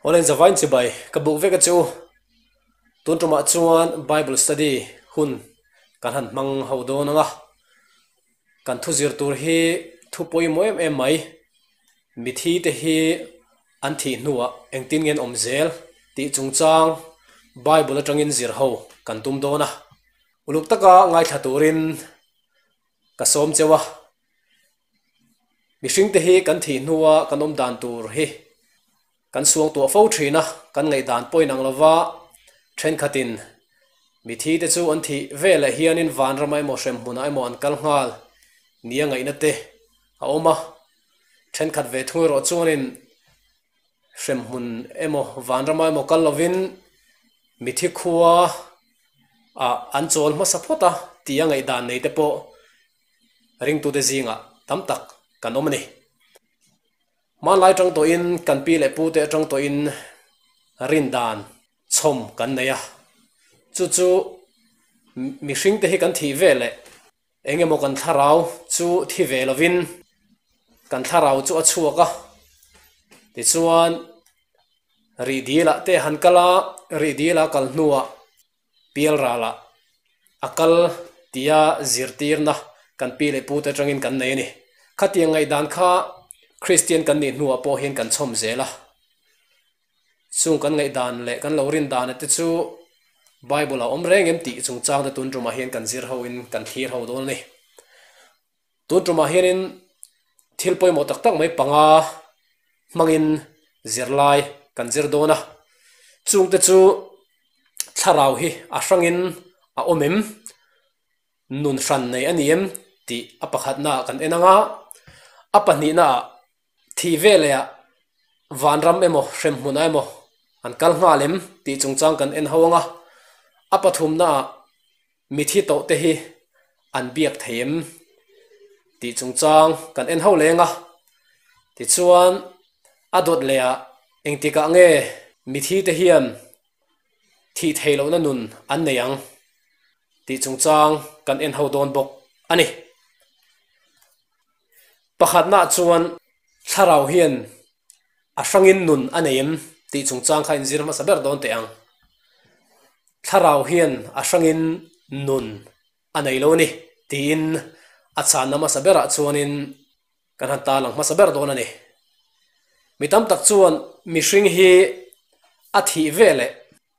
Awle zavain chibai ka buk vek a che u. Tun tumah chuan Bible study hun kan han hmang ho dawn ang a. Kan thu zir tur hi thu pawimawh em em mai. Mithi te hi an thih hnuah engtin nge an awm zel tih chungchang Bible atangin zir ho kan tum dawn a. Uluk taka ngaithla turin ka sawm cheu a. Mihring te hi kan thih hnua kan awm dan tur hi kan suang tuah fo thin a, kan ngaihdan pawh inang lova thenkhatin mithi te chu an thih veleh hianin vanrama emaw hremhmunah emaw an kal nghal nia ngaihna te a awm a, thenkhat ve thung erawh chuanin hremhmun emaw vanrama emaw kal lovin mithi khua ah an chawl hmasa phawt a tia ngaihdan nei te pawh ringtute zingah tam tak kan awm a ni. Hmanlai atang tawhin kan pi leh pute atang tawhin rindan chhawm kan nei a, chu chu mihringte hi kan thih ve leh eng emaw kan thlarau chu thi ve lovin kan thlarau chu a chhuak a, tichuan rih dilah te han kal a, rih dila kal hnuah Pialralah a kal tia zirtirna kan pi leh pute atangin kan nei a ni. Khatiang ngaihdan kha Kristian kan nih hnuah pawh hian kan chhawm zel a. Chung kan ngaihdan leh kan lo rin dana te chu Bible-ah awm reng em tih chungchang te tun tumah hian kan zir hoin kan thlir ho dawn a ni. Tun tumah hianin thil pawimawh tak tak mai panga hmangin zirlai kan zir dawn a, chungte chu thlarau hi a hrangin a awm em, nun hran nei a ni em tih a pakhatnaah kan en ang a, a pahnihnaah thih velehah vanram emaw hremhmunah emaw an kal nghal em tih chungchang kan en ho ang a, a pathumnaah Mithi tawh te hi an biak thei em tih chungchang kan en ho leng a, tichuan a dawt leh ah engtikah nge mithi te hian thih theih lohna nun an nei ang tih chungchang kan en ho dawn bawk a ni. Pakhatnaah chuan thlarau hian A hrangin nun a nei em tih chungchang kha inzir hmasa ber dawn teh ang. Thlarau hian a hrangin nun a nei lo a ni tiin a chhanna hmasa berah chuanin kan han tarlang hmasa ber dawn a ni. Mi tam tak chuan mihring hi a thih ve leh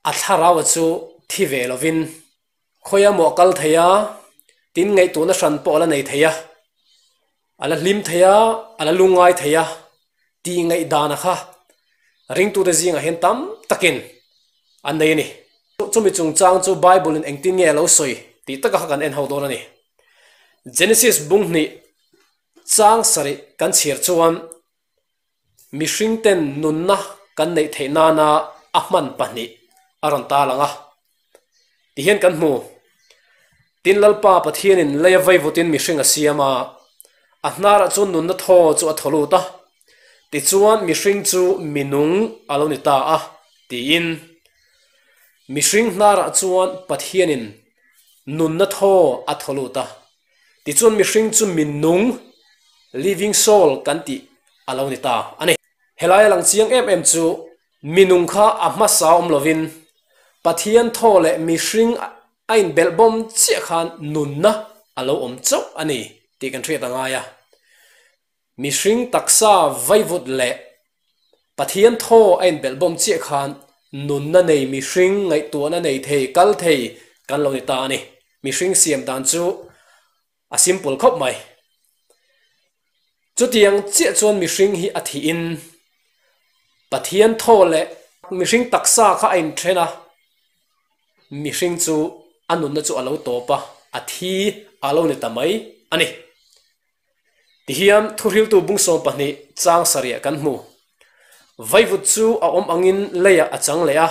a thlaraua chu thi ve lovin Khawiah maw a kal thei a, tin ngaihtuahna hran pawh a la nei thei a, a la hlim thei a, a la lungngai thei a tih ngaihdana kha ringtute zingah hian tam takin an nei a ni. Chumi chungchang chu Bible-in engtin nge a lo sawi tih taka kha kan en ho dawn a ni. Genesis bung hnih chang sarih kan chhiar chuan Mihringten nunna kan neih theih nana a hman pahnih a rawn tarlang a, tihian kan hmu. Tin Lalpa Pathianin lei a vaivutin mihring a siam a, a hnarah chuan nunna thaw chu a thaw lut a, tichuan mihring chu minung a lo ni ta a, tiin. Mihring hnarah chuan Pathianin nunna thaw a thaw lut a, Tichuan mihring chu minung, living soul, kan tih a lo ni ta a ni. Helai a lang chiang em em chu minung kha a hmasa awm lovin Pathian thaw leh mihring a inbelh bawm chiah khan nunna a lo awm chauh a ni tih kan hriat a ngai a. Mihring taksa vaivut leh Pathian thaw a inbelh bawm chiah khan nunna nei mihring ngaihtuahna nei thei kal thei kan lo ni ta a ni. Mihring siam dan chu a simple khawp mai. Chutiang chiah chuan mihring hi a thihin Pathian thaw leh mihring taksa kha a inthen a, mihring chu a nunna chu a lo tawp a, a thi a lo ni ta mai a ni. Tihian thuhriltu bungsawm pahnih chang sarih kan hmu. Vaivut chu a awm angin leiah a chang leh a,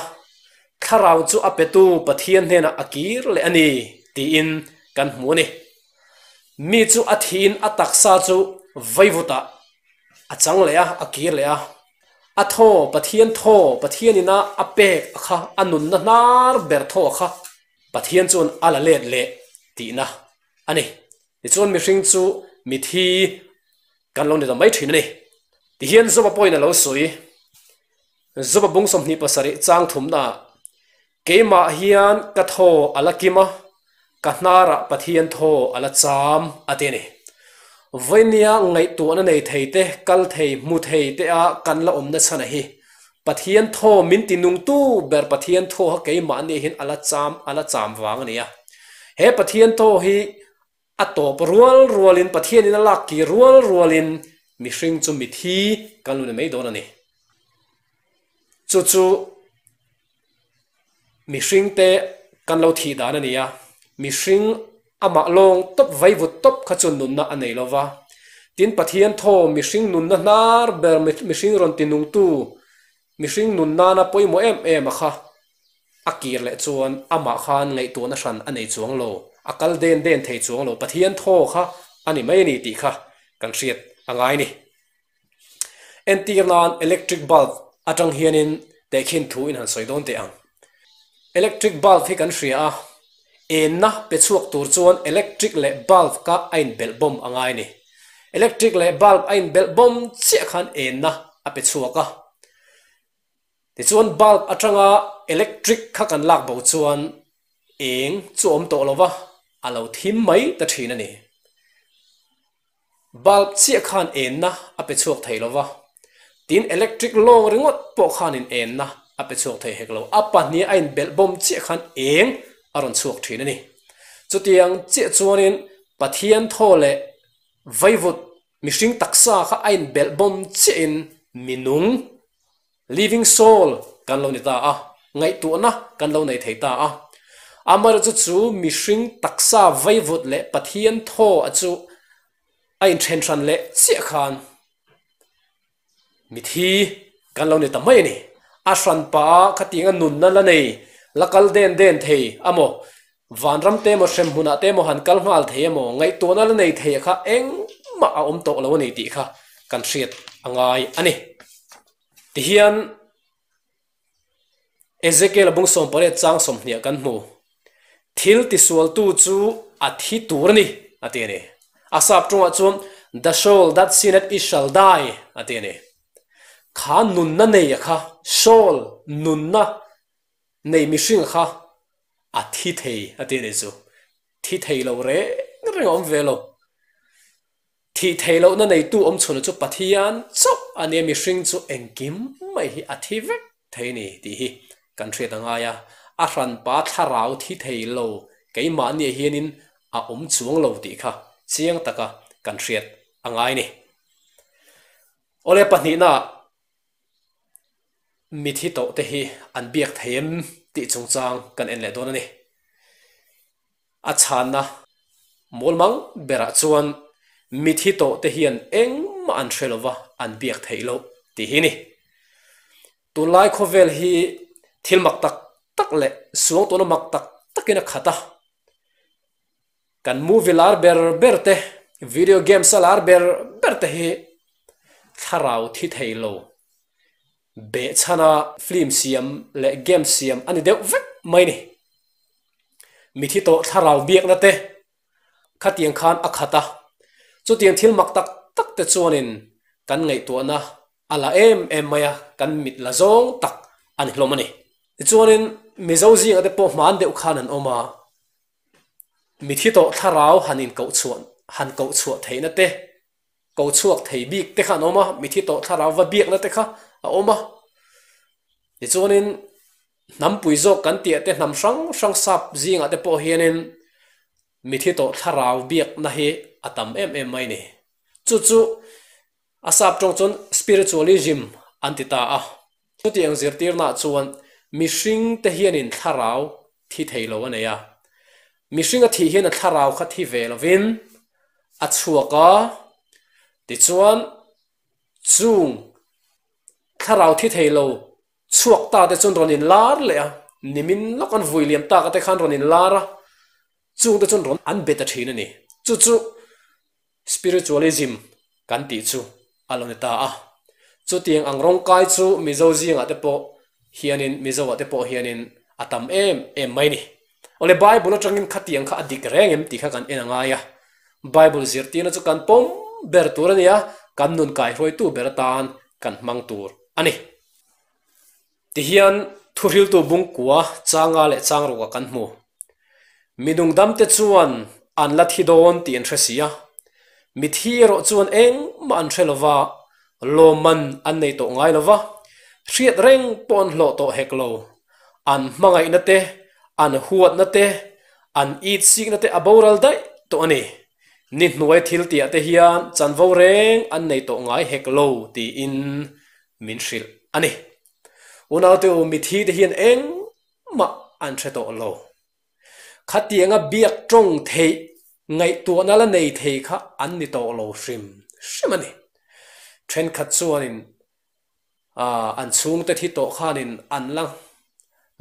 thlarau chu a petu Pathian hnenah a kir leh a ni tiin kan hmu a ni. Mi chu a thiin a taksa chu vaivutah a chang leh a, a kir leh a. A thaw, Pathian thaw, Pathian ina a pek a kha, a nunna hnar ber thaw a kha Pathian chuan a la let leh tihna a ni. Tichuan mihring chu mithi kan lo ni ta mai thin a ni. Tihian Joba pawhin a lo sawi. Joba bung 27 chang thumna keimah hian ka thaw a la kim a, ka hnarah Pathian thaw a la cham a ti a ni. Vawinia ngaihtuahna nei thei te, kal thei, hmu thei te a kan la awmna chhan a hi Pathian thaw min ti nungtu ber Pathian thaw kha keimahni hian a la cham a la cham vang a ni a. He Pathian thaw hi a tawp rual rualin Pathianin a lak kir rual rualin mihring chu mithi kan lo ni mai dawn a ni. Chu chu mihringte kan lo thih dan a ni a, mihring amah lawng tawp vaivut tawp kha chu nunna a nei lo va. Tin, Pathian thaw mihring nunna hnar ber mihring rawn tinungtu, mihring nun nana pawimawh em em a kha a kir leh chuan amah khan ngaihtuahna hran a nei chuang lo, a kal den den thei chuang lo, Pathian thaw kha a ni mai a ni tih kha kan hriat a ngai a ni. Entir nan electric bulb atang hianin tehkhin thu in han sawi dawn teh ang. Electric bulb hi kan hria a, enna pe chhuak tur chuan electric leh bulb kha a inbelh bawm a ngai a ni. Electric leh bulb a inbelh bawm chiah khan enna a pe chhuak a. Tichuan bulb atanga electric kha kan lak bo chuan eng chu a awm tawh lo va, a lo thim mai ta thin a ni. Bulb chiah khan enna a pe chhuak thei lo va, tin electric lawng ringawt pawh khanin enna a pe chhuak thei hek lo. A pahnih a inbelh bawm chiah khan eng a rawn chhuak thin a ni. Chutiang chiah chuanin Pathian thaw leh vaivut mihring taksa kha a inbelh bawm chiahin minung, Living soul, kan lo ni ta a, ngaihtuahna kan lo nei thei ta a. Amaherawhchu chu mihring taksa vaivut leh Pathian thaw a chu a inthen hran leh chiah khan mithi kan lo ni ta mai a ni. A hran pah a khatianga nunna la nei, la kal den den thei amaw, vanram te emaw hremhmunah te emaw han kal nghal thei emaw, ngaihtuahna la nei thei kha engmah a awm tawh lo a ni tih kha kan hriat a ngai a ni. Tihian Ezekiel-a bung 18 chang 20 kan hmu. Thil tisualtu chu a thi tur a ni, a ti a ni. A sap tawngah chuan The soul that sinneth it shall die, a ti a ni. Kha nunna nei a kha, soul, nunna nei mihring a kha a thi thei, a ti a ni chu. Thi thei lo reng reng a awm ve lo. Thih theih lohna neitu awm chhunah chu Pathian chauh a nia, mihring chu engkim mai hi a thi vek thei a ni tih hi kan hriat a ngai a, a hranpa thlarau thi thei lo keimahniah hianin a awm chuang lo tih kha chiang taka kan hriat a ngai a ni. Awle pahnihnaah mithi tawh te hi an biak thei em tih chungchang kan en leh dawn a ni. A chhanna mawlmang berah chuan mithi tawh te hian engmah an hre lova an biak theih loh tih hi ni. Tunlai khawvel hi thil mak tak tak leh suangtuahna mak tak takin a khat a. Kan movie lar ber ber te, video games a lar ber ber te hi thlarau thi thei lo behchhana film siam leh game siam a ni deuh vek mai ni. Mithi tawh thlarau biakna te khatiang khan a khat a, chutiang thil mak tak tak te chuanin kan ngaihtuahna a la em em mai a, kan mit la zawng tak a ni hlawm a ni. Tichuanin Mizo zingah te pawh hman deuh khan an awm a, mithi tawh thlarau han inkoh chhuah han koh chhuah theihna te, ko chhuak thei bik te kha an awm a, mithi tawh thlarau va biakna te kha a awm a. Tichuanin Hnampui zawk kan tih ah te hnam hrang hrang sap zingah te pawh hianin mithi tawh thlarau biakna hi a tam em em mai ni. Chu chu a sap tawng chuan spiritualism an ti ta a. Chutiang zirtirnaah chuan mihring te hianin thlarau thi thei lo a nei a. Mihring a thih hian a thlarau kha thi ve lovin a chhuak a, tichuan chung thlarau thi thei lo Chhuak ta te chuan rawn inlar leh a, nimin lawk an vui liam tak ate khan rawn inlar a, chung te chuan rawn an be ta thin a ni. Chu chu spiritualism kan tih chu a lo ni ta a. Chutiang ang rawngkai chu Mizo zingah te pawh hianin, Mizoah te pawh hianin a tam em em mai ni. Awle Bible atangin khatiang kha a dik reng em tih kha kan en a ngai a. Bible zirtirna chu kan pawm ber tur a ni a, kan nun kaihruaitu ber atan kan hmang tur a ni. Tihian thuhriltu bungkua changa leh changrukah kan hmu. Mi nungdamte chuan an la thi dawn tih an hre si a, mithi erawh chuan engmah an hre lo va, lawmman an nei tawh ngai lo va, hriat reng pawh an hlawh tawh hek lo. An hmangaihna te, an huatna te, an itsikna te a boral daih tawh a ni. Ni hnuai thil tihah te hian chanvo reng an nei tawh ngai hek lo tiin min hrilh a ni. Unaute u, mithi te hian engmah an hre tawh lo. Khatianga biak tawng theih ngaihtuahna la nei thei kha an ni tawh lo hrim hrim a ni. Thenkhat chuanin an chhungte thi tawh khanin an la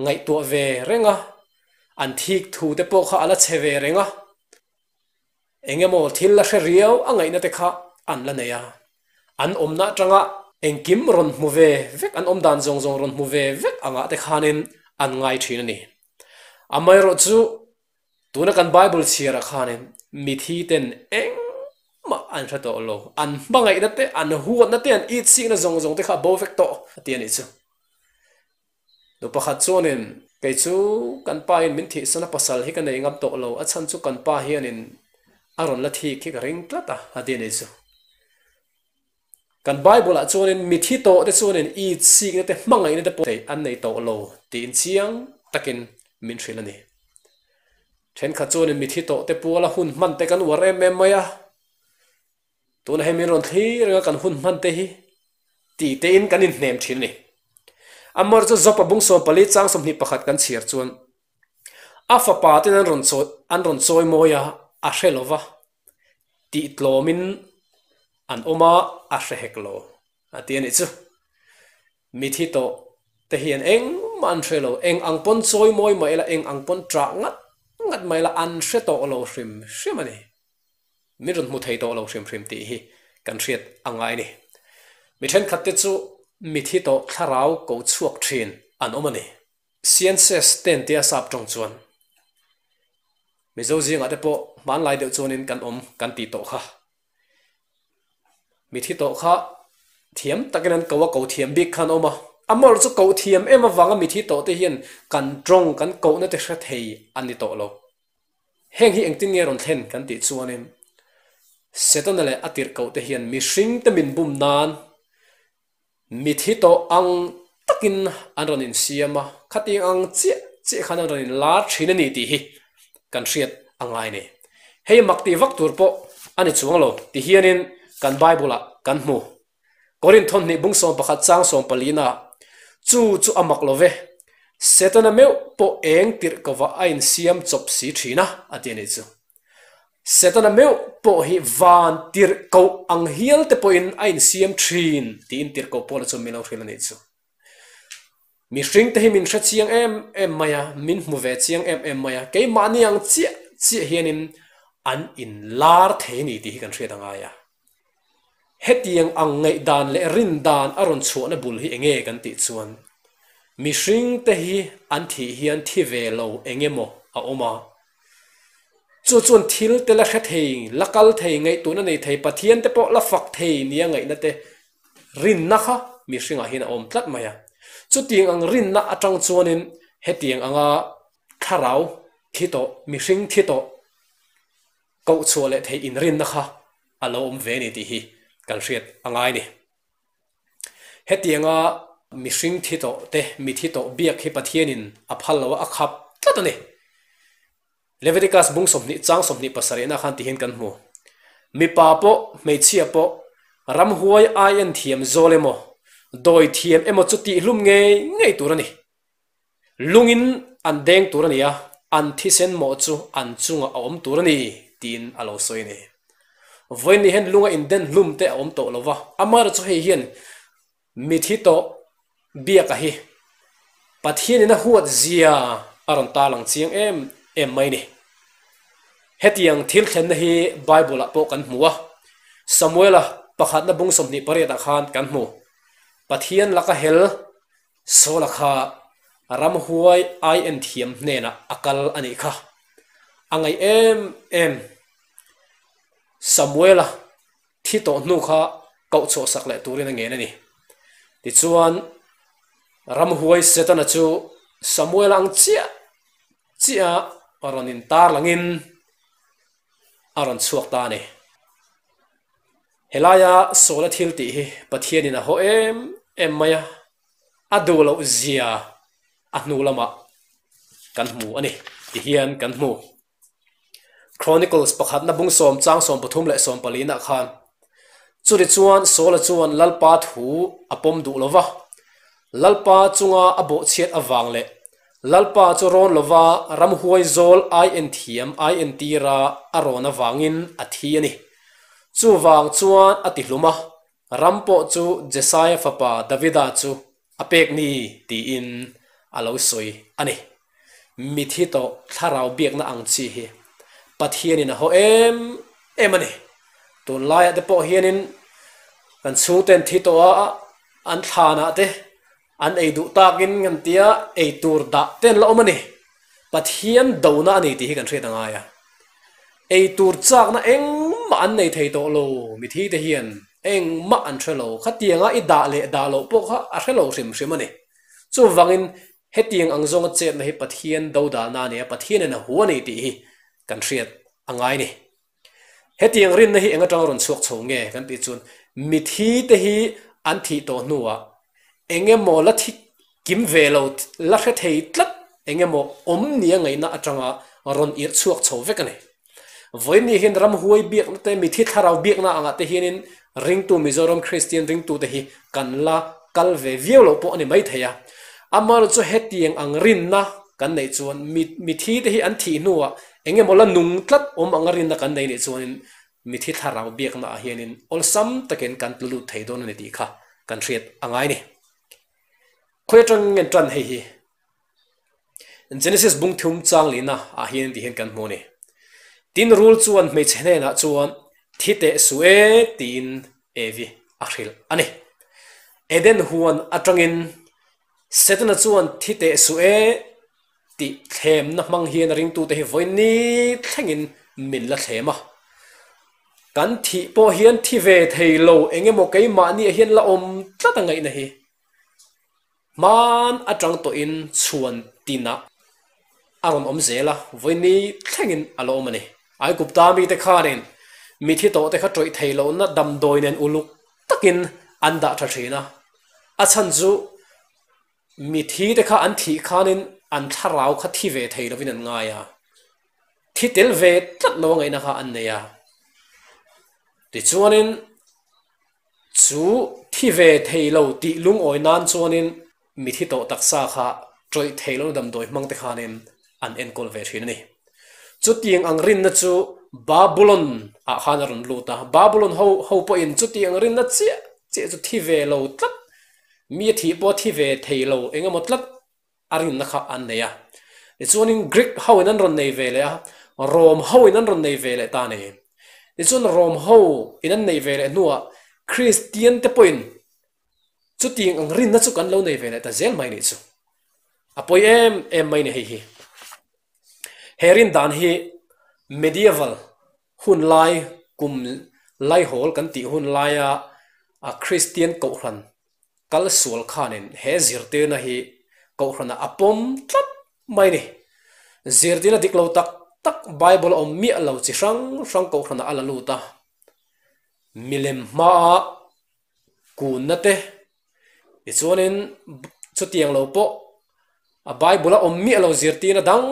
ngaihtuah ve reng a, an thik thu te pawh kha a la chhe ve reng a. Eng emaw thil la hre riau a ngaihna te kha an la nei a, an awmna atanga engkim rawn hmu ve vek, an awm dan zawng zawng rawn hmu ve vek angah te khanin an ngai thin a ni. Amaherawh chu tuna kan Bible chhiarah khanin mithi ten engmah an hre tawh lo, an hmangaihna te, an huatna te, an itsikna zawng zawng te kha a bo vek tawh a ti a nih chu. Nu pakhat chuanin, Kei chu kan pa in min thihsan a pasal hi ka nei ngam tawh lo, a chhan chu kan pa hianin a rawn la thik hi ka ring tlat a, a ti a ni chu. Kan Bible ah chuanin mithi tawh te chuanin it sikna te hmangaihna te pawh an nei tawh lo tiin chiang takin min hrilh a ni. Thenkhat chuanin mithi tawh te puala hun hman te kan uar em em mai a, Tuna hei min rawn thlir reng a kan hun hman te hi ti tein kan inhnem thin a ni. Amar chu Jopa bung 14 chang 21 kan chhiar chuan a fapa ten an rawn chawi an rawn chawi mawi a, a hre lo va, tih tlawmin an awm a, a hre hek lo a ti a nih chu. Mithi tawh te hian engmah an hre lo, eng ang pawn chawi mawi mah ila, eng ang pawn ṭah ngat ngat mah ila an hre tawh lo hrim hrim a ni. Min rawn hmu thei tawh lo hrim hrim tih hi kan hriat a ngai a ni. Mi thenkhat te chu mithi tawh thlarau ko chhuak thin an awm a ni. Sciences ten tia sap tawng chuan Mizo zingah te pawh hmanlai deuh chuanin kan awm kan tih tawh kha. Mithi tawh kha thiam takin an ko a, ko thiam bik kha an awm a. A mawlh chu koh thiam em avanga mithi tawh te hian kan tawng kan kohna te hre thei an ni tawh lo. Heng hi engtin nge rawn thlen kan tih chuanin Setana leh a tirhkohte hian mihringte min bum nan mithi tawh ang takin an rawn insiam a, khatiang ang chiah chiah khan an rawn inlar thin a ni tih hi kan hriat a ngai a ni. Hei mak tih vak tur pawh a ni chuang lo ti hianin kan Bible-ah kan hmu. Korinth thawmhnih bung 11 chang 14 ah, Chu chu a mak lo ve, Setana meuh pawh eng tirh kova a insiam chawp si thin a, a ti a nih chu. Setana meuh pawh hi van tirh koh ang hial te pawhin a insiam thin tiin tirh koh Paula chuan min lo hrilh a nih chu. Mihring te hi min hre chiang em em mai a, min hmu ve chiang em em mai a, keimahni ang chiah chiah hianin an inlar thei a ni tih hi kan hriat a ngai a. Hetiang ang ngaihdan leh rindan a rawn chhuahna bul hi enge kan tih chuan mihring te hi an thih hian thi ve lo eng emaw a awm a, chu chuan thil te la hre thei, la kal thei, ngaihtuahna nei thei, Pathian te pawh la fak thei nia ngaihna te rinna kha mihringah hian a awm tlat mai a. Chutiang ang rinna atang chuanin hetiang anga thlarau thi tawh, mihring thi tawh koh chhuah leh theih inrinna kha a lo awm ve a ni tih hi kan hriat a ngai a ni. Hetianga mihring thi tawh te, mi thi tawh biak hi Pathianin a phal lo a, a khap tlat a ni. Leviticus bung 20 chang 27 na khan tihian kan hmu. Mipa pawh, hmeichhia pawh, ramhuai ai en thiam zawl emaw, dawi thiam emaw chu tihhlum ngei ngei tur a ni. Lungin an deng tur a ni a, an thisen mawh chu an chungah a awm tur a ni tiin a lo sawi a ni. Vawiin ni hian lunga inden hlum te a awm tawh lo va, amaherawhchu chu hei hian mithi tawh biaka hi Pathianin a huat zia a rawn tarlang chiang em em mai a ni. Hetiang thil thlenna hi Bible-ah pawh kan hmu a, Samuela pakhatna bung 28 ah khan kan hmu. Pathian laka hel Sawla kha ramhuai ai en thiam hnenah a kal a nih kha. A ngaih em em. Samuela thi tawh hnu kha koh chhuah sak leh turin a ngen a ni. Tichuan, Ramhuai Setana chu Samuela ang chiah chiah a rawn intar langin a rawn chhuak ta a ni. Helaia Saula thil tih hi Pathianin a haw em em mai a, a duh loh zia a hnu lamah kan hmu a ni ti hian kan hmu. Chronicles pakhatna bung sawm chang 33 leh 14 ah khan churi chuan Saula chuan Lalpa thu a pawm duh lo va, Lalpa chunga a bawhchhiat avang leh Lalpa chu rawn lova ramhuai zawl ai en thiam ai entira a rawn avangin a thi a ni. Chuvang chuan a ti hlum a, ram pawh chu Jesaia fapa Davida chu a pek ni tiin a lo sawi a ni. Mithi tawh thlarau biakna ang chi hi Pathianin a haw em em a ni. Tunlaiah te pawh hianin kan chhungten thi tawh a an thlanah te an ei duh takin kan tia ei tur dah te an la awm a ni. Pathian dona a ni tih hi kan hriat a ngai a. Ei tur chakna engmah an nei thei tawh lo mithi te hian engmah an hre lo. Khatianga i dah leh dah loh pawh kha a hre lo hrim hrim a ni. Chuvangin Hetiang ang zawnga chetna hi Pathian dodalna a ni a, Pathianin a hu a ni tih hi kan hriat a ngai ni. Hetiang rinna hi eng atanga rawn chhuak chho nge kan tih chuan mithi te hi an thih tawh hnuah eng emaw la thi kim ve lo, la hre thei tlat eng emaw awm nia ngaihna atanga rawn irh chhuak chho vek a ni. Vawiin ni hian ramhuai biakna te, mithi thlarau biakna angah te hianin ringtu Mizoram Kristian ringtute hi kan la kal ve viau loh pawh a ni maithei a. Amaherawhchu chu hetiang ang rinna kan neih chuan mithi te hi an thih hnuah eng emaw la nung tlat awm anga rinna kan nei nih chuanin mithi thlarau biakna ah hianin awlsam takin kan tlu lut thei dawn a ni tih kha kan hriat a ngai ni. Khawi atang ngen tan hei hi Genesis bung thum chang lihna ah hian ti hian kan hmu a ni. Tin rul chuan hmeichhe hnenah chuan thi teh suh e tiin Evi a hrilh a ni. Eden huan atangin Setana chuan thi teh suh e tih thlemna hmang hian a ringtute hi vawi ni thlengin min la thlem a. Kan thih pawh hian thi ve thei lo eng emaw keimahniah hian la awm tlat a ngaihna hi. Hman atang tawhin chhuan tinah a rawn awm zel a, vawiini thlengin a la awm a ni. Aigupta mite khanin mithi tawhte kha tawih thei lohna damdawi nen uluk takin an dah tha thin a, a chhan chu mithite kha an thih khanin an thlarau kha thi ve thei lovin an ngai a, thi tel ve tlat lo a ngaihna kha an nei a. Tichuanin. Chu thi ve thei lo tih lungawi nan chuanin mithi tawh taksa kha tawih thei lo damdawi hmang te khanin an enkawl ve thin a ni. Chutiang ang rinna chu Babulon ah khan a rawn lut a, Babulon ho ho pawhin chutiang rinna chiah chiah chu thi ve lo tlat, mi a thih pawh thi ve thei lo eng emaw tlat a rinna kha an nei a. Tichuanin Greek ho in an rawn nei ve leh a, Rome ho in an rawn nei ve leh ta a ni. Tichuan Rome ho in an neih ve leh hnuah Kristian te pawhin chutiang ang rinna chu kan lo nei ve leh ta zel mai nih chu. A pawi em em mai ni hei hi. He rin dan hi medieval hun lai kum laihawl kan tih hun laia Kristian kohhran Kal sual khanin he zirtirna hi Kohhranah a pawm tlat mai ni. Zirtirna dik lo tak tak Bible a awm miah lo chi hrang hrang Kohhranah a la lut a. Milem hmaa kunna te tichuanin chutiang lo pawh a Bible a awm miah lo zirtirna dang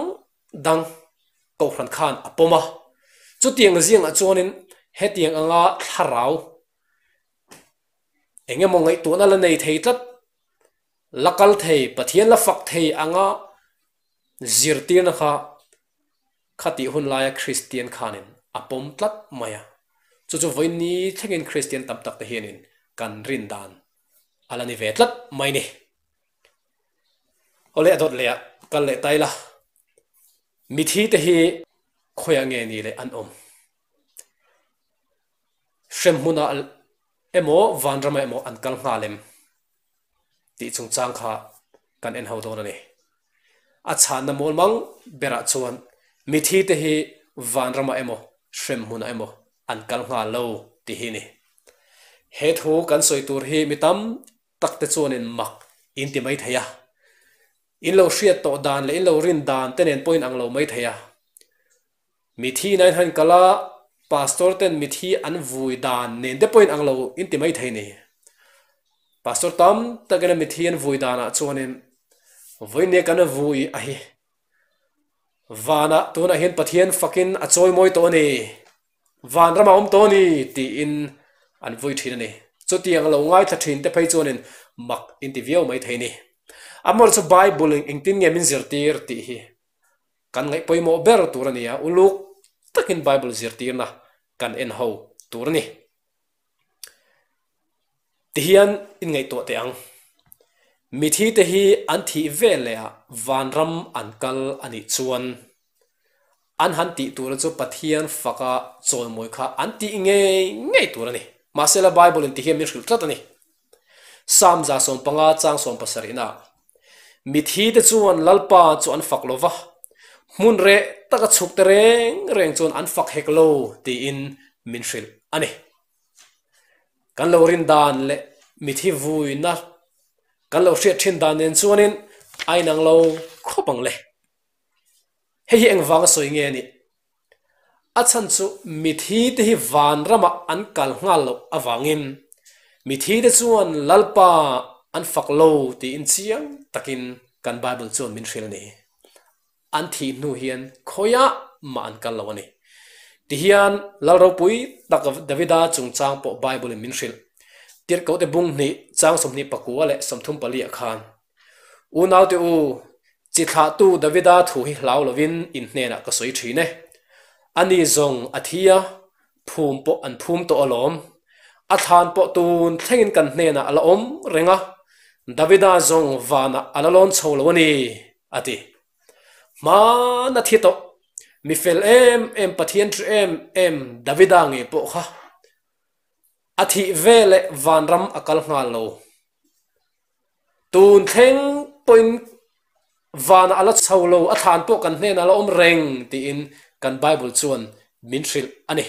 dang Kohhran khan a pawm a. Chutiang zingah chuanin hetiang anga thlarau Eng emaw ngaihtuahna la nei thei tlat, la kal thei, Pathian la fak thei anga zirtirna kha khatih hun laia Kristian khanin a pawm tlat mai a. Chu chu vawiin thlengin Kristian tam tak te hianin kan rin dan a la ni ve tlat mai ni. Awle a dawt leh ah kal leh ta ila, mithi te hi khawiah nge ni leh an awm? Hremhmunah emaw vanramah emaw an kal nghal em tih chungchang kha kan en ho dawn a ni. A chhanna mawl mang berah chuan mithi te hi vanramah emaw hremhmunah emaw an kal nghal lo tih hi a ni. He thu kan sawi tur hi mi tam tak te chuanin mak In ti mai thei a. In lo hriat tawh dan leh in lo rin dan te nen pawh in ang lo mai thei a. Mithi ina in han kal a, pastor ten mithi an vui dan nen te pawh in ang lo in ti mai thei ni. Pastor tam takin a mithi an vui danah chuanin vawinia kan vui a hi. Vanah tunah hian Pathian fakin a chawimawi tawh a ni. Vanram a awm tawh a ni tiin an vui thin a ni. Chutiang lo ngaithla thin te phei chuanin mak in ti viau mai thei ni. Amaherawhchu chu Bible in engtin nge min zirtir tih hi kan ngaih pawimawh ber tur a ni a, uluk takin Bible zirtirna kan en ho tur a ni. Tihian in ngaihtuah teh ang. Mithi te hi an thih veleh ah vanram an kal a nih chuan an han tih tura chu Pathian faka chawimawi kha an tih ngei ngei tur a ni. Mahsela Bible in tihian min hrilh tlat a ni. Psalm 115 chang 70 ah, Mithi te chuan Lalpa chu an fak lo va, hmun reh taka chhuk te reng reng chuan an fak hek lo tiin min hrilh a ni. Kan lo rin dan leh mithi vuina kan lo hriat thin dan nen chuanin a inang lo khawp ang le. Hei hi engvanga sawi nge a nih? A chhan chu mithi te hi vanramah an kal nghal loh avangin mithi te chuan Lalpa an fak lo tiin chiang takin kan Bible chuan min hrilh a ni. An thih hnu hian khawiah mah an kal lo a ni. Tihian Lal ropui tak Davida chungchang pawh Bible in min hrilh. Tirhkohte bung hnih chang 24 leh 34 ah khan, Unaute u, chi thlahtu Davida thu hi hlau lovin in hnenah ka sawi thin e. Ani zawng a thi a, phum pawh an phum tawh alawm. A thlan pawh tun thlengin kan hnenah a la awm reng a, Davida zawng vanah a la lawn chho lo a ni, a ti. Hmana thi tawh, mi fel em em Pathian ṭi em em Davida ngei pawh kha a thih veleh vanram a kal nghal lo. Tun thleng pawhin vanah a la chho lo, a thlan pawh kan hnenah a la awm reng tiin kan Bible chuan min hrilh a ni.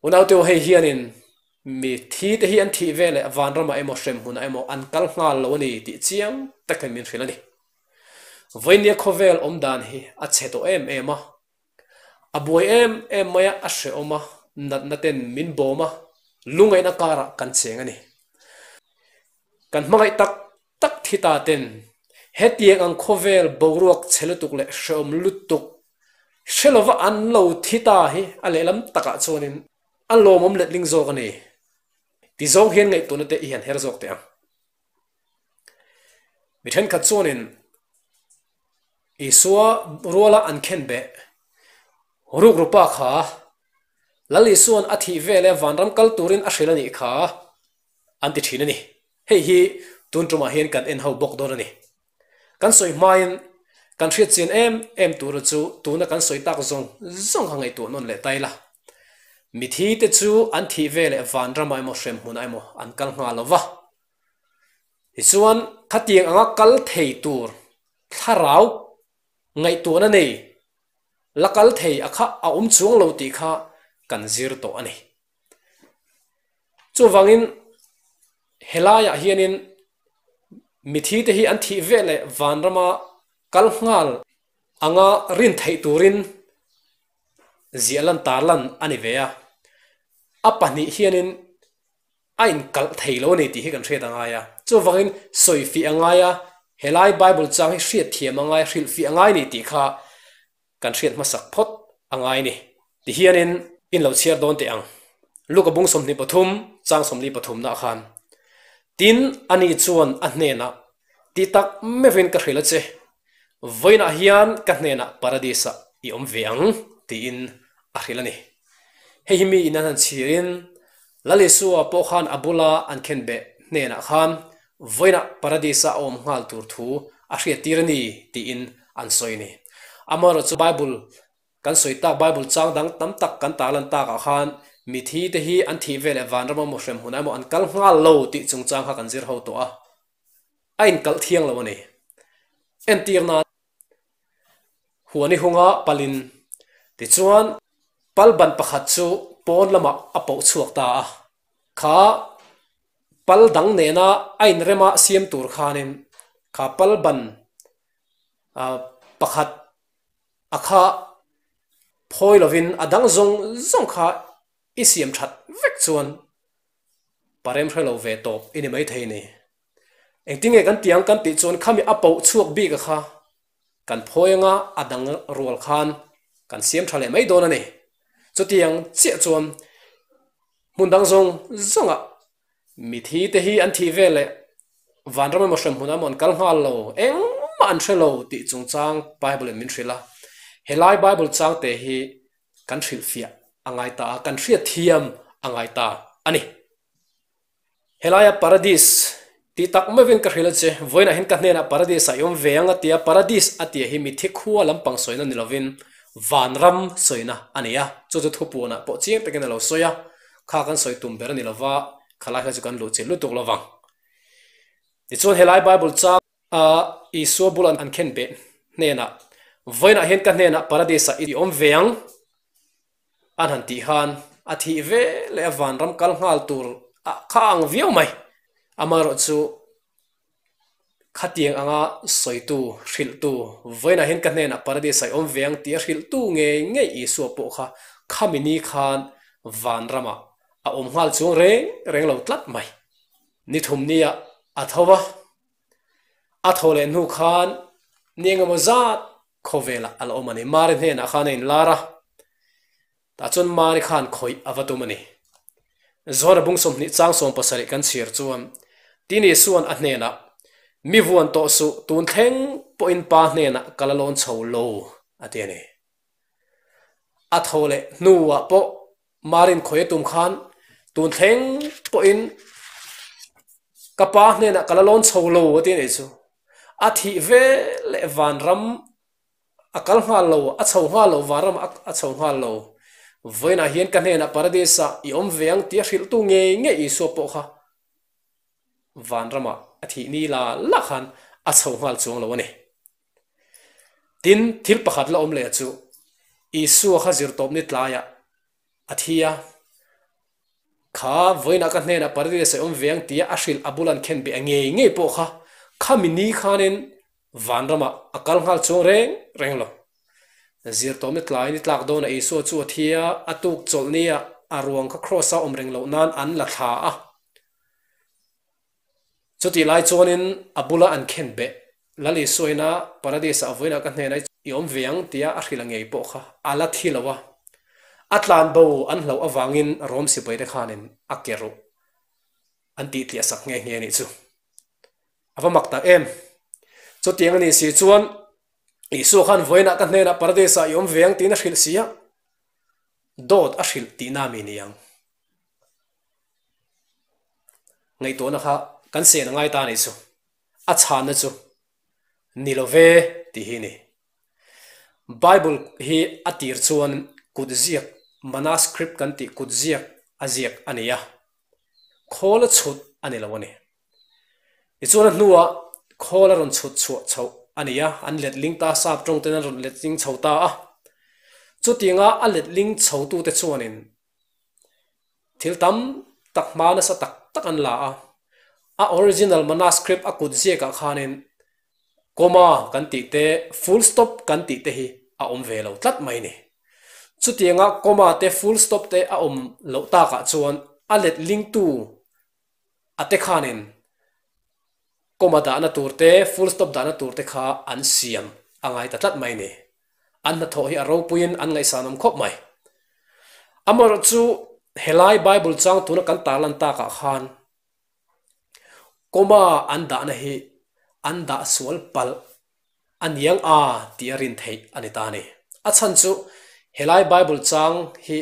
Unauteu hei hianin mi thi te hi an thih veleh vanramah emaw hremhmunah emaw an kal nghal lo a ni tih chiang takin min hrilh a ni. Vawinia khawvel awm dan hi a chhe tawh em em a, a buai em em mai a, a hrehawm a, natna ten min bawm a, lungaihna karah kan cheng a ni. Kan hmangaih tak tak thi ta ten hetiang ang khawvel boruak chhe lutuk leh hrehawm lutuk hre lova an lo thi ta hi a lehlam takah chuanin a lawmawm letling zawk a ni. Ti zawng hian ngaihtuahna te i han her zawk teh ang. Mi thenkhat chuanin Isua ruala an khen beh rukrupa kha Lal Isua'n a thih vel e vanram kal turin a hrilh a nih kha an ti thin a ni. Hei hi tun tumah hian kan en ho bawk dawn a ni. Kan sawi hmain kan hriat chian em em tura chu tuna kan sawi tak zawng zawng kha ngaihtuah nawn leh ta ila. Mithi te chu an thih veleh vanramah emaw hremhmunah emaw an kal nghal lo va. Tichuan khatiang anga kal thei tur thlarau ngaihtuahna nei la kal thei a kha a awm chuang lo tih kha kan zir tawh a ni. Chuvangin helaiah hianin mithi te hi an thih veleh vanrama kal nghal anga rin theih turin ziah lan tar lan a ni ve a. A pahnih hianin a inkalh thei lo a ni tih hi kan hriat a ngai a. Chuvangin sawifiah a ngai a, helai Bible chang hi hriatthiam a ngai a, hrilhfiah a ngai a ni tih kha Kan hriat hmasak phawt a ngai ni. Ti hianin in lo chhiar dawn teh ang. Luka bung 23 chang 43 nah khan. Tin, ani chuan a hnenah, Ti tak meuhin ka hrilh a che, vawiinah hian ka hnenah Paradis-ah i awm ve ang, tiin a hrilh a ni. Hei hi mi in an han chhirin, Lal Isua pawh khan a bula an khenbeh hnenah khan vawiinah Paradis-ah a awm nghal tur thu a hriattir a ni tiin an sawi a ni. Amaherawhchu Bible kan sawi tak Bible chang dang tam tak kan tarlan takah khan mithi te hi an thih veleh vanram emaw hremhmunah emaw an kal nghal lo tih chungchang kha kan zir ho tawh a, a inkalh thiang lo a ni. Entirna. Huan i hunga palin tichuan pal ban pakhat chu pawn lamah a poh chhuak ta a, kha Pal dang nena a inrema siam tur khanin kha pal ban pakhat a kha phawi lovin a dang zawng zawng kha i siam that vek chuan parem hre lo ve tawp i ni maithei ni. Engtinge kan tiang kan tih chuan khami a poh chhuak bik a kha kan phawi anga a dang rual khan kan siam tha leh mai dawn a ni. Chutiang chiah chuan hmun dang zawng zawngah mithi te hi an thih vel leh vanram emaw hrem hmunah emaw an kal nghal lo, engmah an hre lo tih chungchang Bible in min hrilh a. Helai Bible changte hi kan hrilhfiah a ngai ta a, kan hriatthiam a ngai ta a ni. Helaia Paradis tih tak meuhin ka hrilh a che, vawiinah hian ka hnenah Paradis ah i awm ve ang a ti a, Paradis a tih hi mitthi khua lampang sawina ni lovin vanram sawina a ni a, chu chu thupuanah pawh chiang takin a lo sawi a, kha kan sawi tum ber a ni lova, khalai kha chu kan luh chilh lutuk lovang. Tichuan helai Bible chang a Isua bula an khen beh hnenah, Vawiinah hian ka hnenah Paradis ah i awm ve ang. An han tih khan a thih ve leh a vanram kal nghal tur ah kha a ang viau mai. Amaherawh chu khatiang anga sawitu, hrilhtu, vawiinah hian ka hnenah Paradis ah i awm ve ang tih a hrilhtu ngei ngei Isua pawh kha khami ni khan vanramah a awm nghal chuang reng reng lo tlat mai. Ni thum nia a tho va, a tho leh hnu khan ni engemaw zat Khawvelah a la awm a ni. Mari hnenah khan a inlar a, tah chuan Mari khan khawih a va tum a ni. Johana bung 20 chang 70 kan chhiar chuan Tin Isua'n a hnenah, Mi vuan tawh suh, tun thleng pawhin Pa hnenah ka la lawn chho lo, a ti a ni. A tho leh hnuah pawh Marin khawih a tum khan tun thleng pawhin ka pa hnenah ka la lawn chho lo a ti a nih chu. A thih ve leh vanram a kal nghal lo, a chho nghal lo, vanram a chho nghal lo. Vawiinah hian ka hnenah Paradis ah i awm ve ang tih a hrilhtu ngei ngei Isua pawh kha vanramah a thih ni la la khan a chho nghal chuang lo a ni. Tin, thil pakhat la awm leh chu Isua kha zirtawpni tlaiah a thi a, kha vawiinah ka hnenah Paradise a awm ve ang tia a hrilh a bula an khen beh ngei ngei pawh kha khami ni khanin vanramah a kal nghal chuang reng reng lo. Zirtawpni tlai ni tlak dawnah Isua chu a thi a, a tuk chawlh nia a ruang kha Kraws-a awm reng loh nan an la thla a. Chutih lai chuanin a bula an khen beh Lal Isuaina Paradis ah vawiinah ka hnenah i awm ve ang tia a hrilh a ngei pawh kha a la thi lo a, a tlan bo an hlauh avangin Rom sipaite khanin a ke ruh an tih tliah sak nghe nghe anih chu. A va mak tak em! Chutiang a nih si chuan Isua khan vawiinah ka hnenah Paradis ah i awm ve ang tiin a hrilh si a, dawt a hrilh tihna mi ni ang. Ngaihtuahna kha kan sen a ngai ta anih chu. A chhanna chu ni lo ve tih hi a ni. Bible hi a tir chuan kut ziak, manuscript kan tih kut ziak a ziak a ni a, khawl a chhut a ni lo a ni. Tichuan a hnuah khawl a rawn chhut chhuah chhoh a ni a, an letling ta, sap tawng ten an rawn letling chho ta a. Chutianga a letling chhotute chuanin Thil tam tak hma nasa tak tak an la a, a original manuscript a kut ziakah khanin comma kan tih te, full stop kan tih te hi a awm ve lo tlat mai ni. Chutianga comma te full stop te a awm loh takah chuan a letlingtu a te khanin comma dahna tur te, full stop dahna tur te kha an siam a ngai ta tlat mai ni. An hnathawh hi a ropuiin an ngaihsanawm khawp mai. Amaherawh chu helai Bible chang tuna kan tarlan takah khan comma an dahna hi an dah sual palh a niang a tih a rin theih a ni ta a ni. A chhan chu helai Bible chang hi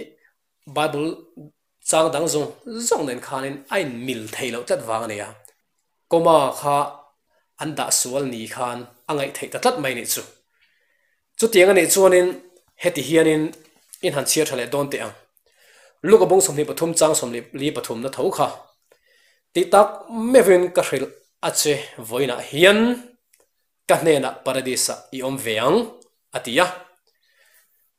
Bible chang dang zawng zawng nen khanin a inmil theih loh tlat vang a ni a. Comma kha an dah sual ni khan a ngaih theih ta tlat mai nih chu. Chutiang a nih chuanin heti hianin in han chhiar tha leh dawn teh ang. Luka bung 23 chang 43 na tho kha ti tak meuhin ka hrilh a che vawiinah hian ka hnenah Paradis ah i awm ve ang a ti a.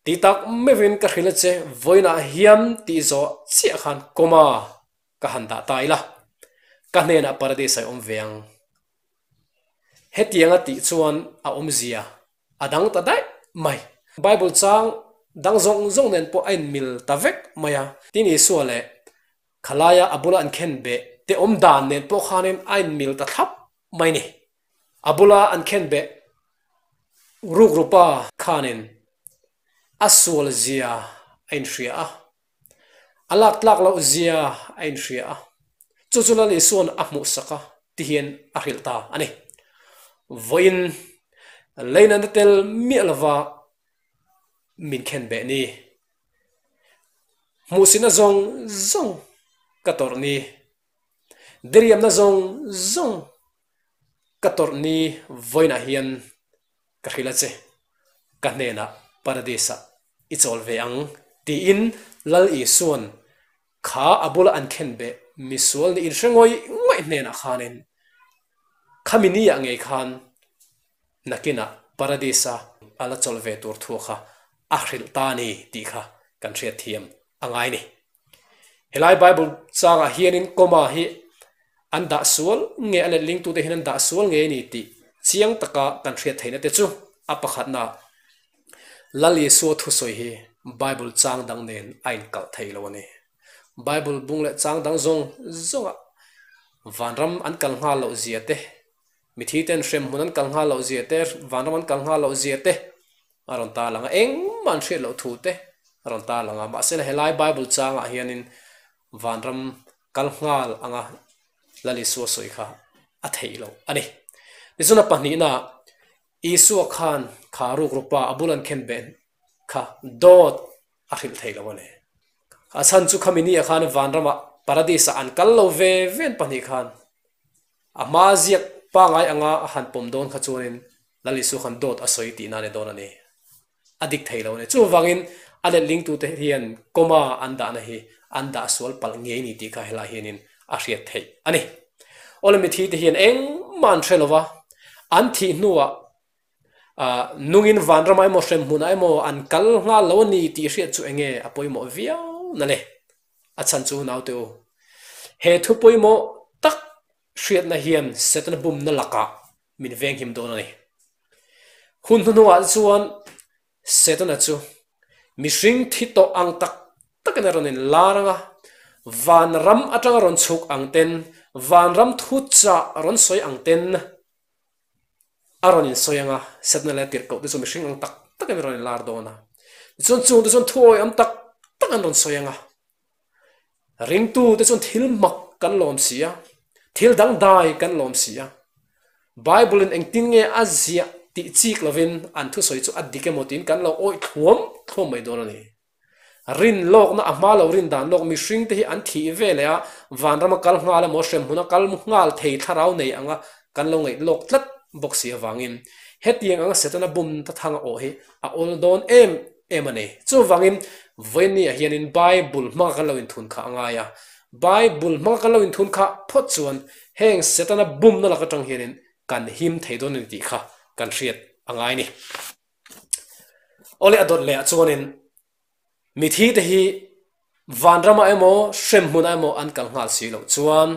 Ti tak meuhin ka hrilh a che vawiinah hian tih zawh chiah khan comma ka han dah ta ila. Ka hnenah Paradis a awm ve ang. Hetianga tih chuan a awmzia a dang ta daih mai. Bible chang dang zawng zawng nen pawh a inmil ta vek mai a. Tin Isua leh Khalaia a bula an khen beh te awm dan nen pawh khanin a inmil ta thlap mai ni. A bula an khen beh rukrupa khanin a sual zia a inhria a. A lak tlak loh zia a inhria a, chu chu Lal Isua'n a hmuhsak a ti hian a hrilh ta a ni. Vawiin leina na tel miah lova min khen beh ni. Hmuhsihna zawng zawng ka tawrh ni. Diriamna zawng zawng ka tawrh ni vawiinah hian Ka hrilh a che, ka hnenah Paradis-ah i chawl ve ang, tiin Lal Isua'n kha a bula an khen beh misual nih inhre ngawih ngawih hnenah khanin khami ni-ah ngei khan nakinah Paradis-a a la chawl ve tur thu kha a hrilh ta a ni tih kha kan hriatthiam a ngai ni. Helai Bible changah hianin comma hi an dah sual nge a letlingtute hian an dah sual nge ni tih chiang taka kan hriat theihna te chu a pakhatna Lal Isua thusawi hi Bible chang dang nen a inkalh thei lo a ni. Bible bung leh chang dang zawng zawngah vanram an kal nghal loh zia te, mithi ten hremhmun an kal nghal loh zia te, vanram an kal nghal loh zia te, A rawn ta lang a, engmah an hriat loh thu te a rawn ta lang a, mahse helai Bible changah hianin vanram kal nghal anga Lal Isua sawi kha a theih loh a ni. Tichuan a pahnihna Isua khan kha rukrupa a bul an khen beh kha dawt a hrilh thei lo a ni. A chhan chu khami ni ah khan vanramah Paradis ah an kal lo ve ve an pahnih khan A hma ziak pangai anga a han pawm dawn kha chuanin Lal Isua khan dawt a sawi tihna a ni dawn a ni. A dik thei lo a ni. Chuvangin a letlingtute hian comma an dahna hi an dah sual palh ngei ni tih kha helai hianin a hriat theih a ni. Awle mithite hian engmah an hre lo va, an thih hnuah nungin vanramah emaw hremhmunah emaw an kal nghal lo a ni tih hriat chu enge a pawimawh viau na le. A chhan chu naute u. He thu pawimawh tak hriatna hian Setana bumna lakah min venghim dawn a ni. Hun hnuhnungah chuan Setana chu mihring thi tawh ang tak takin a rawn inlar ang a, vanram atanga rawn chhuk ang ten, vanram thu chah rawn sawi ang ten a rawn insawi ang a, Setana leh a tirhkoh te chu mihring ang tak takin a rawn inlar dawn a. Tichuan chung te chuan thu awi awm tak tak an rawn sawi ang a. Ringtu te chuan thil mak kan lawm si a, thil dangdai kan lawm si a. Bible in engtin nge a ziah tih chik lovin an thusawi chu a dik emaw tiin kan lo awih thluam thluam mai dawn a ni. Rin lawkna a hma lo rin dan lawk mihring te hi an thih ve leh a, vanrama kal nghal emaw hremhmuna kal nghal thei thlarau nei anga kan lo ngaih lawk tlat bawk si avangin hetiang anga Setana bum ta thanga awh hi a awl dawn em em a ni. Chuvangin vawinia hianin Bible hmanga kan lo inthun kha a ngai a, Bible hmanga kan lo inthun kha phawt chuan heng Setana bumna lak atang hianin kan him thei dawn a ni tih kha kan hriat a ngai a ni. Awle a dawt leh ah chuanin mithi te hi vanramah emaw hremhmunah emaw an kal nghal si loh chuan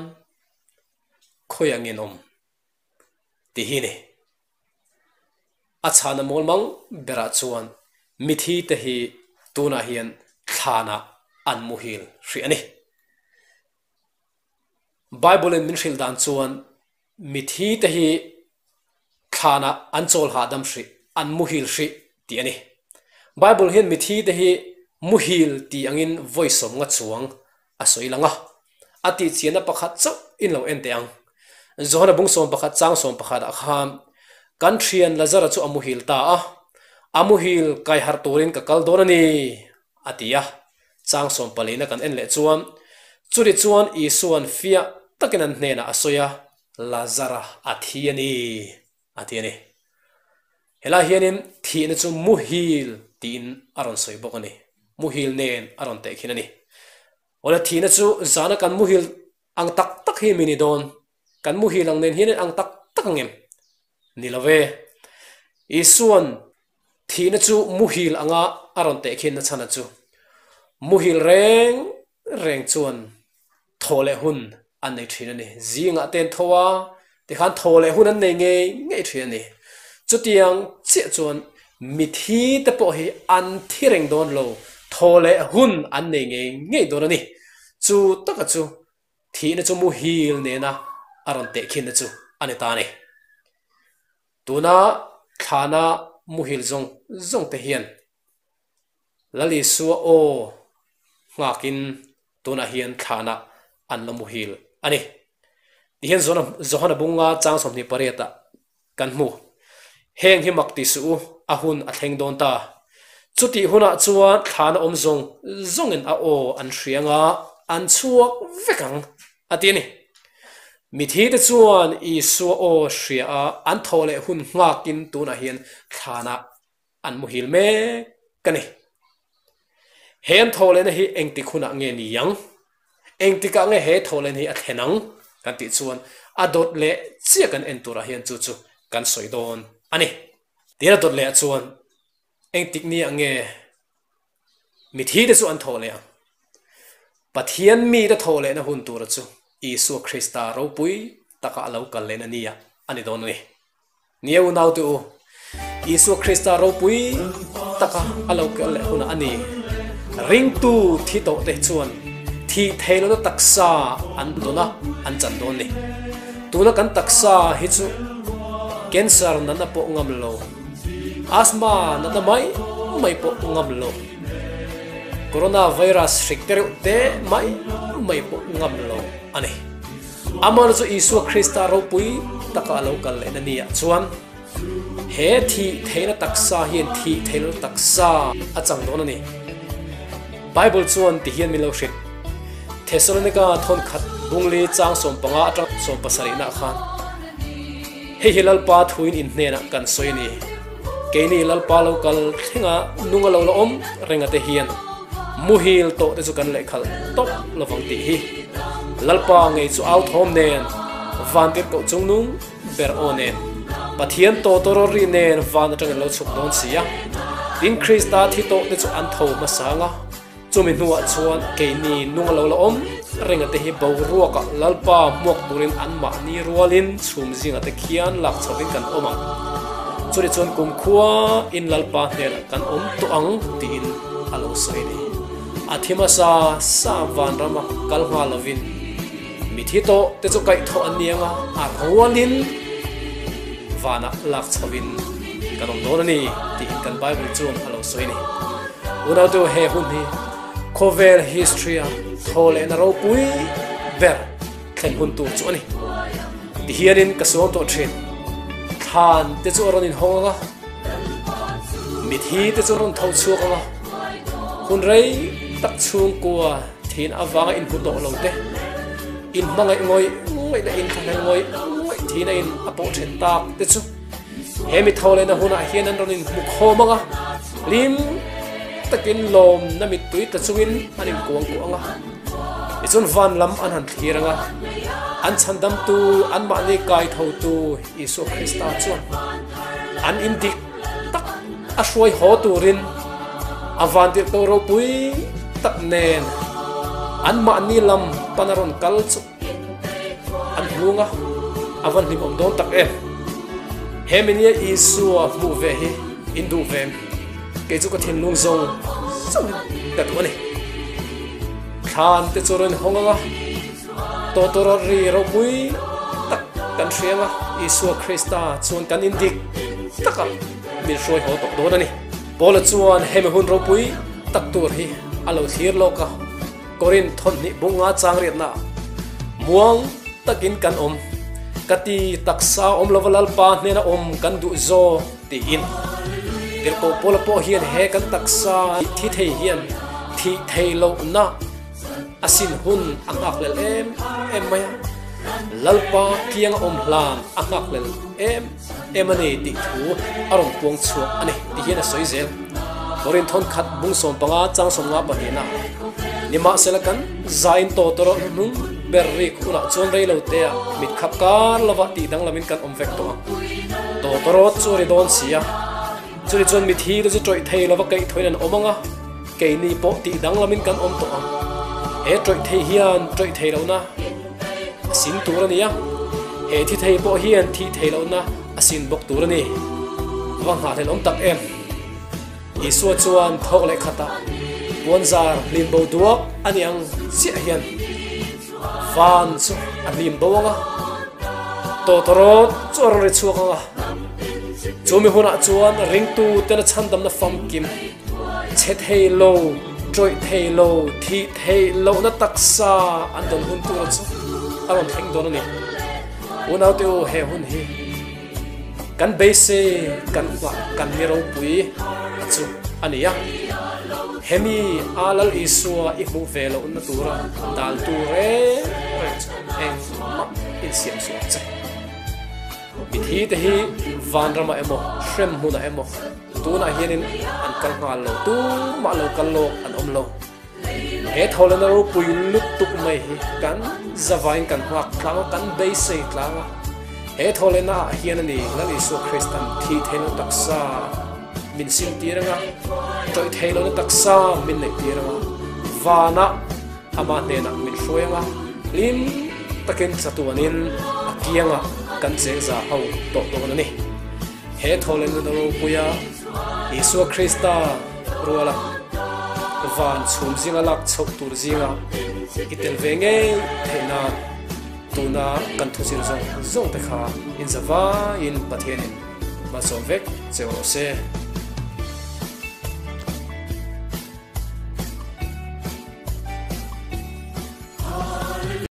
khawiah nge an awm tih hi ni. A chhana mawl mang berah chuan mithi te hi tunah hian thlanah an muhil hrih a ni. Bible in min hrilh dan chuan mithi te hi thlanah an chawl hahdam hrih, an muhil hrih tih a ni. Bible hian mithi te hi muhil tih angin vawi sawmnga chuang a sawi lang a, a tihchianna pakhat chauh in lo en teh ang. Johana bung 11 chang 11 ah khan kan thian Lazara chu a muhil ta a, a muhil kai harh turin ka kal dawn a ni a ti a. Chang sawmpalina kan en leh chuan churi chuan Isua'n fiah takin an hnenah a sawi a, Lazara a thi a ni, a ti a ni. Helai hianin thihna chu muhil tiin a rawn sawi bawk a ni. Muhil nen a rawn tehkhin a ni. Awle thihna chu zana kan muhil ang tak tak hi mi ni dawn? Kan muhil ang nen hian ang tak tak ang em? Ni lo ve. Isua'n thihna chu muhil anga a rawn tehkhin na chhana chu muhil reng reng chuan thaw leh hun. an nei thin a ni. Zingah te an tho a, tikhan tho leh hun an nei ngei ngei thin a ni. Chutiang chiah chuan mithi te pawh hi an thi reng dawn lo, tho leh hun an nei ngei ngei dawn a ni. Chu taka chu thihna chu muhil nena a rawn tehkhinna chu a ni ta a ni. Tuna thlana muhil zawng zawng te hian Lal Isua aw nghakin tunah hian thlanah an la muhil a ni. Tihian Johana bunga chang 28 ah kan hmu. Heng hi mak ti suh u, a hun a thleng dawn ta. Chutih hunah chuan thlana awm zawng zawngin a aw an hria anga an chhuak vek ang, a ti a ni. Mithite chuan Isua aw hria a an thawh leh hun nghakin tunah hian thlanah an muhil mek a ni. He an thawhlehna hi engtik hunah nge ni ang? Engtikah nge he thawhlehna hi a thlen ang? Kan tih chuan a dawt leh chiah kan en turah hian chu chu kan sawi dawn a ni. Tin a dawt lehah chuan engtik niah nge mithite chu an thawh leh ang? Pathian mite thawh lehna hun tura chu Isua Krista ropui taka a lo kal lehna niah a ni dawn a ni. Nia unaute u, Isua Krista ropui taka a lo kal leh hunah a ni. Ringtu thi tawhte chuan thih thei lohna taksa an dawn a, an chan dawn ni. Tuna kan taksa hi chu cancer natna pawh ngam lo, asthma natna mai mai pawh ngam lo, coronavirus hrik te reuh te mai mai pawh ngam lo a ni. Amah chu Isua Krista ropui taka a lo kal lehna niah chuan he thih theihna taksa hian thih theihna taksa a chang dawn a ni. Bible chuan ti hian min lo hrilh, Thesalonika thawnkhat bungli chang 15 atang 70 nah khan, Hei hi Lalpa thuin in hnenah kan sawi a ni, keini Lalpa lo kal thlenga nung a lo la awm renga te hian muhil tawh te chu kan lehkhalh tawp lovang tih hi. Lalpa ngei chu au thawm nen, van tirhkoh chung nung ber aw nen, Pathian tawtawraw ri nen van atangin lo chhuk dawn si a. Tin, Krista thi tawh te chu an tho hmasa ang a, chumi hnuah chuan keini nung a lo la awm renga te hi boruakah Lalpa hmuak turin anmahni rualin chhum zingah te khian lak chhovin kan awm ang. Chutih chuan kumkhua in Lalpa hnenah kan awm tawh ang tiin a lo sawi a ni. A thi hmasa sa vanrama kal nghal lovin mithi tawh te chu kaihthawh an ni anga a rualin vanah lak chhovin kan awm dawn a ni tiin kan Bible chuan a lo sawi a ni. Unaute he hun hi khawvel history a thaw lehna ropui ber thlen hun tur chu a ni. Tihianin ka suang tawh thin. Thlan te chu a rawn inhawng anga, mithi te chu a rawn tho chhuak anga, hun rei tak chhungkua thin avanga inhmu tawh lo te, inhmangaih ngawih ngawih leh inthlahlel ngawih ngawih thin a in a pawh then tak te chu he mi tho lehna hunah hian an rawn inhmu khawm anga, hlim takin lawmna mittui tla chungin an inkuangkuah anga. Tichuan van lam an han thlir ang a, an chhandamtu, anmahni kaithotu Isua Krista chuan an in dik tak a hruai haw turin a vantirhkoh ropui tak nen anmahni lam pan a rawn kal chu an hlung a, a van hlimawm dawn tak em. He minia Isua hmuh ve hi in duh ve em? Kei chu ka thinlung zawng zawngin ka duh a ni. Thlan te chu rawn hawng ang a, tawtawrawt ri ropui tak kan hria ang a, Isua Krista chuan kan indik takah min hruai haw tawh dawn a ni. Paula chuan hemi hun ropui tak tur hi a lo thlir lawk a, Korinth thawhnih bunga chang riatna muang takin kan awm, ka ti taksa awm lova Lalpa hnena awm kan duh zawk tiin. Tirhkoh Paula pawh hian he kan taksa thi thei hian thih thei lohna a sin hun a nghakhlel em em mai a, Lalpa kianga awm hlan a nghakhlel em em a ni tih thu a rawn puang chhuak a ni ti hian a sawi zel. Korinth thawnkhat bung 15 chang 50 pahnihna Nimahsela kan zain tawh tawh hnung ber rik hunah chuan rei lo te ah mit khap kar lova tih danglamin kan awm vek tawh ang. Tawtawrawt chu a ri dawn si a, chuni chuan mithi te chu tawih thei lova kaih thawin an awm ang a, keini pawh tih danglamin kan awm tawh ang. He tawih thei hian tawih thei lohna. sin tur a ni a, he thi thei pawh hian thih theih lohna a sin bawk tur a ni. A va nghahhlelh awm tak em! Isua chuan thawk leh khatah puanzar hlim bo duak a ni ang chiah hian van chu a hlim bo ang a, tawtawrawt chu a rawn ri chhuak ang a. Chumi hunah chuan ringtu tena chhandamna famkim Chhe thei lo, ṭawih thei lo, thih theih lohna taksa an dawn hun tura chu a rawn thleng dawn a ni. Unaute u, he hun hi kan beisei, kan nghah, kan mi ropui a chu a ni a. Hemi a Lal Isua i hmuh ve lohna tura daltu reng reng chu engmah insiam suh ang che. Mithi te hi vanramah emaw, hrem hmunah emaw, Tunah hianin an kal nghal lo, tumah lo kal lawk an awm lo. He tholena ropui lutuk mai hi kan zavain kan nghak tlang a, kan beisei tlang a. He tholena ah hian a ni Lal Isua Kristan thih theihloh taksa min sim tir anga, tawih theihlohna taksa min neih tir anga, vanah ama hnenah min hruai anga, hlim takin chatuanin a kiangah kan cheng za ho tawh dawn a ni. He thawhlenna ropuia Isua Krista ruala van chhum zinga lak chhoh tur zinga i tel ve ngei theih nan tuna kan thuzir zawng zawng te kha inzavaiin Pathianin malsawm vek che rawh se.